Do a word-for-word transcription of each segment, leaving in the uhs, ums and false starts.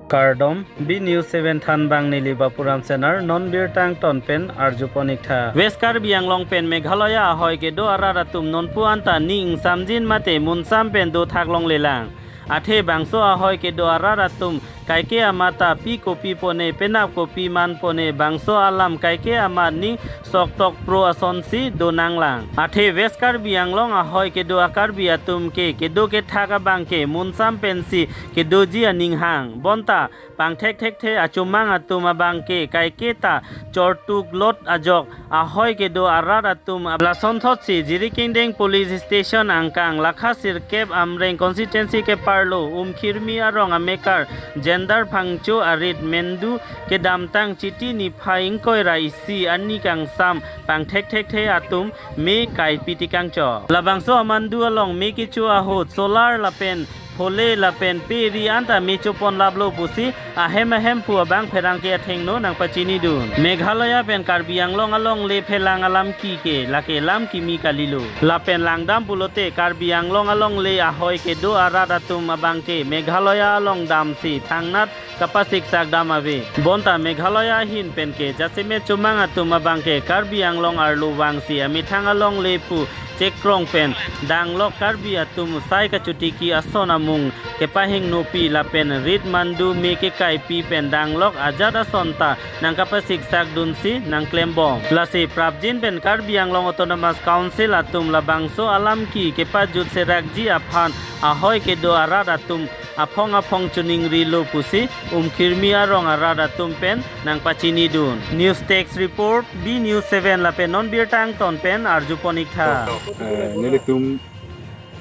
Kardom, B News seven thanbang neli Bapuram Senar, non birta angton pen arjupon ik tha. West Karbi Anglong pen Meghalaya ahoi kedo arat atum nonpu anta ning ingsamjin mate munsam pen dothak longlelang. Athe bangso ahoi kedo arat atum kaike amat ta pi kopi pone, penap kopi man pone, bangso alam kaike amat ning soktok pro asonsi donanglang. Athe West Karbi Anglong ahoi kedo a-Karbi atum ke kedo kethak abang ke munsam pensi kedoji aning hang. Bonta pangthekthekthe achomang atum abang ke kaike ta chortuk lot ajok ahoi kedo arat atum ab-, lasonthotsi Jirikindeng Police Station angkang lakha sirkep Amreng constituency keparlo Umkhirmi arong amekar Jendar Phangcho arit Mendu kedamtang Chiti niphai ingkoi ra isi arni kangsam pangthekthekthe atum me kaipi tikangcho. Labangso amandu along me kecho ahut solar lapen phole lapen peri anta me chopon laplo pusi ahem ahem phu abang pherangke athengno nangpachinidun. Meghalaya pen Karbi Anglong alongle phelang alam ki ke lake lam kimi kalilo. Lapen langdam pulote Karbi Anglong alongle ahoi kedo arat atum abang ke Meghalaya along damsi thangnat kapasiksak dam ave. Bonta Meghalaya ahin pen ke jasemet chomang atum abang ke Karbi Anglong arlo vangsi amethang alongle pu chekrong pen danglok Karbi atum sai kachotiki ason amung kepahingnopi lapen rit mandu me kekaipi pen danglok ajat ason ta nangkapasiksak dunsi nangklembom. Lasi prapjin pen Karbi Anglong Autonomous Council atum labangso alam ki kepajut serakji aphan ahoi kedo arat atum aphong aphong choningrilo pusi Umkhirmi arong arat atum pen nangpachinidun. News Desk Report, B News seven lapen non birta angton pen arjupon ik tha. Eh, nelitum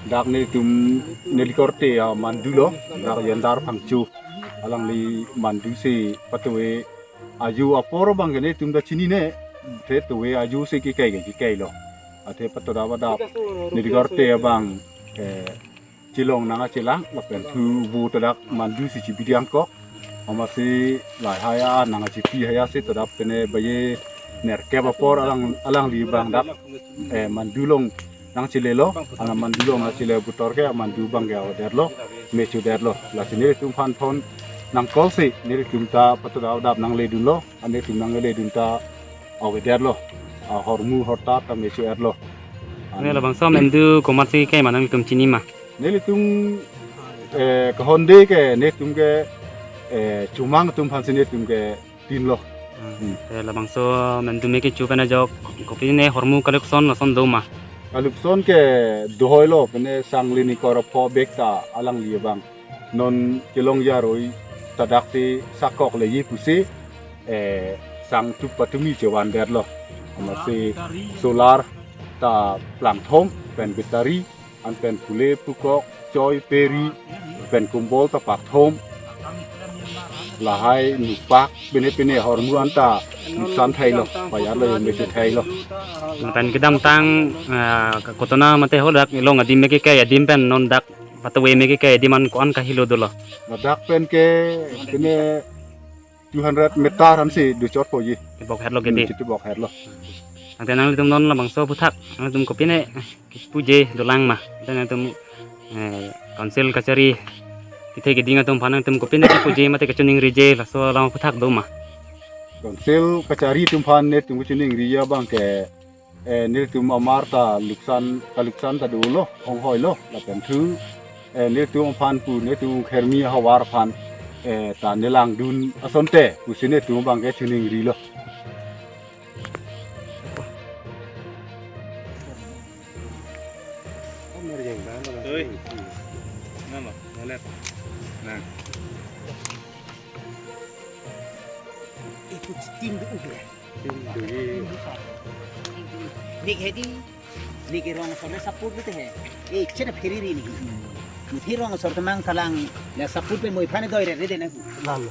dak nelitum neli korte amandu lo, dak Jendar Phangcho alangli mandu si patuwe aju apor abang ke nelitum ta chinine, te tuwe aju si kekai ke kekailo. Athe patodap adap neli korte abang, eh, chelong nangkachelang lapen thu vo ta dak mandu si chibi dingkok. Amatsi lahai a nangkachipi hai asi todap pene baye nerkep apor alang, alangli abang dak, eh, mandu along nangchelelo, ana mandu along nangchele puthot ke mandu abang ke avedetlo, me chodetlo. Lasi nelitum aphan phone nang call si nelitum ta patodap adap nangledunlo, nelitum nangledun ta avedetlo. Ahormu horta ta me chodetlo. Ne labangso amandu komatsi kekai ma nangtum chini ma? Nelitum, eh, kahonde ke nelitum ke, eh, chomang atum aphansi nelitum ke tinlo. Hmm. Hmm. Te labangso amandu me kecho pen ajok kopine hormu kalukson lason do ma? Kalukson ke dohoilo, pene sang lini kor apho bek ta alangli abang non kelong jaroi ta daksi sakok leji pusi, eh, sang tup patumi chevandetlo. Amatsi solar ta plangthom pen battery an pen phule pukok choi peri pen kumbol ta pakthom. Lahai nupak pene pene hormu anta nuksan thailo, payarlo, me chothailo. Pen kedamtang, ah, kotona mate ho dak long adim me kekai adim pen non dak patuwe me kekai adim an ko-an kahelo dolo? Ladak pen ke pene two hundred meter ansi dochotpo ji. Tebok herlo gede. Hmm, tebok herlo. Ante nanglitum non labangso aphuthak nangtum kopine puje dolang ma? Ante nangtum, eh, council kachari kethe keding atum aphan nangtum kopine puje mate kachoningrije, laso alam aphuthak do ma? Council kachari atum aphan nelitum kachoningri abang ke, eh, nelitum amar ta luksan, kaluksan ta dolo, onghoilo, lapen thu, eh, nelitum aphan pu, nelitum Khermi ahavar aphan, eh, ta nelangdun asonte pusi nelitum abang ke choningrilo. Oi. Nano, nalet. Nah. Itu tim du udah. Tim du ye. Nik hedi, nik rong asor le saput bete he. Eh, chena phiri ri ni. Ni rong asor temang kalang la saput pe moi phane doi re re de na. Lalo.